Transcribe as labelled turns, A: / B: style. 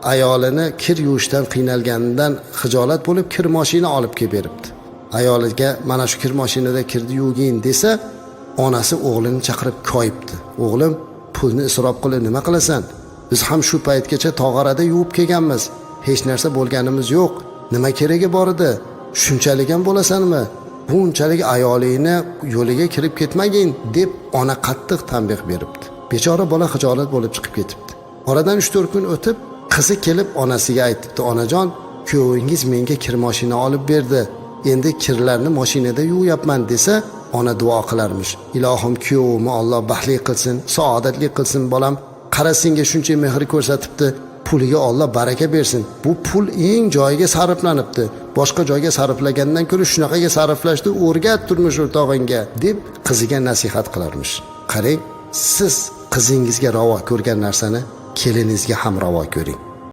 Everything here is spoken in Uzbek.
A: Ayolini kir yuvishdan qiynalganidan xijolat bo'lib, kir moshina olib kelib beribdi. Ayoliga mana shu kir mashinada kirni yuvgin desa, onasi o'g'lini chaqirib koyibdi. O'g'lim, pulni isrof qilib nima qilasan? Biz ham shu paytgacha tog'orada yuvib kelganmiz. Hech narsa bo'lganimiz yo'q. Nima keragi bor edi? Shunchalik ham bo'lasanmi? Bunchalik ayolingni yo'liga kirib ketmagin, deb ona qattiq tanbeh beribdi. Bechora bola xijolat bo'lib chiqib ketibdi. Oradan 3-4 kun o'tib, qizi kelib onasiga aytibdi: "Onajon, kuyovingiz menga kir mashina olib berdi. Endi kirlarni mashinada yuvyapman", desa, ona duo qilarmish. Ilohim, kuyovimni Alloh baxtli qilsin, saodatli qilsin, bolam. Qara, senga shuncha mehr ko'rsatibdi. Puliga Alloh baraka bersin. Bu pul eng joyiga sarflanibdi. Boshqa joyga sarflagandan ko'ra shunaqaga sarflashni o'rgat turmush o'rtog'ingga, deb qiziga nasihat qilarmish. Qarang, siz qizingizga ravo ko'rgan narsani keliningizga ham ravo ko'ring.